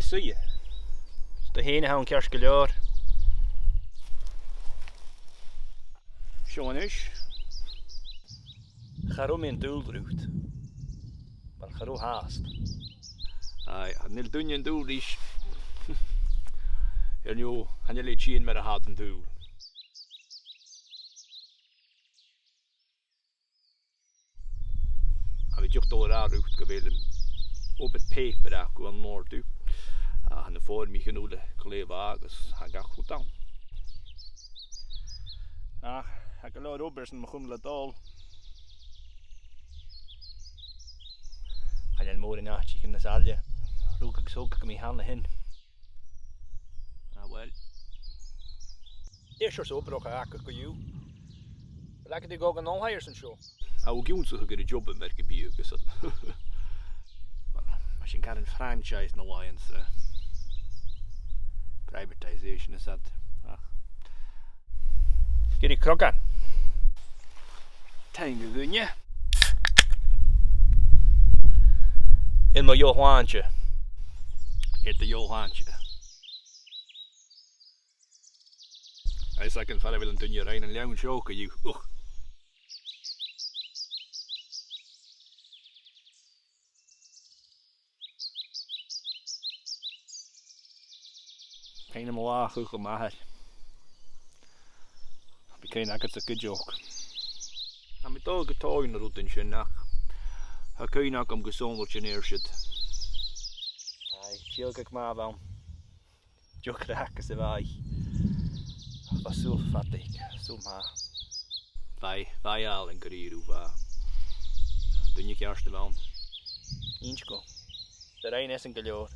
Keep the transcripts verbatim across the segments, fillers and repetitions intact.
Suidhe. 'S tu fhèin a th' ann ceart gu leòr. Seo a-nis. Cha robh mi an dùil riut. Mar cha robh fhathast. Aidh, chan eil duine an dùil ris. Air neo, chan eil e a' tighinn mar a tha iad an dùil. Tha mi dìreach a' dol a ràdh riut gu bheil an obair pàipeir aca an-àirde. Ach tha na foirmichean uile glè mhath agus tha gach rud ann. Ach tha gu leòr obair san mo chumail a' dol. Chan eil mòran àiteachan nas fhaide. Rugadh agus thogadh mi cheana fhèin. Ah, uill. Dè seòrsa obrach a th' agad co-dhiù? A bheil agad ri dhol dhan oilthigh airson seo? Tha mi ag ionnsachadh air an job mar gum biodh, agus, uill, mar sin, caran franchise na làithean-sa. Privatisation is that. Ach. Gu dearbh, crogan. Taing dhuinne. Air mo dheagh shlàinte. Air do dheagh shlàinte. Is aig an fhear a bheil an duine a rinn an leann seo co-dhiù. Uch. Faighinn mo làmh a-mach, a mhàthair. Bidh cuimhne agadsa cuideachd. Tha mi a' dol gu tòrr na rudan sin, ach tha cuimhne agam gu sònraichte air siud. Aidh, tìodhlaiceadh math a bh' ann. Deagh chraic sa bhàgh. Ach bha sùil fada aige, sùil math. Bha, bha e àlainn gu h-àraidh, bha. Duine ceart a bh' ann. Innis dhomh. Dè rinn esan gu leòr?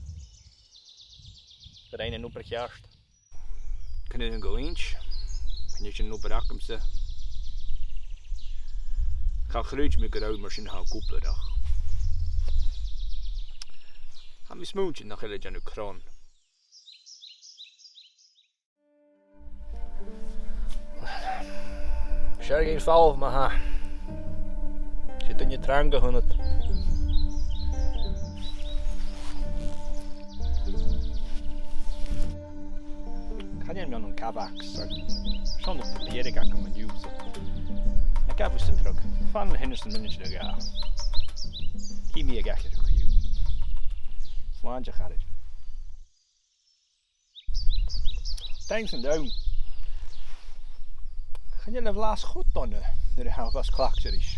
Dè rinn an obair cheart? Chan eil ann gu innse. Chan e sin an obair agamsa. Cha chreid mi gun robh mar sin a' gabhail obair, ach tha mi a' smaointinn nach eil e a' dèanamh cron. 'S fheàrr dhuinn falbh ma-thà. 'S e duine trang a th' annad. Chan eil mi ann an cabh-acs, ach seo an dèidh agam an-diugh, so na gabh thusa an truck. Fan na h-uinneanan sin a dhà. Chì mi a dh'aithghearr co-dhiù. Slàinte, a charaid. Thanks an domhain. Chan eil a' bhlas cho dona nuair a tha thu a' fàs cleachdte ris.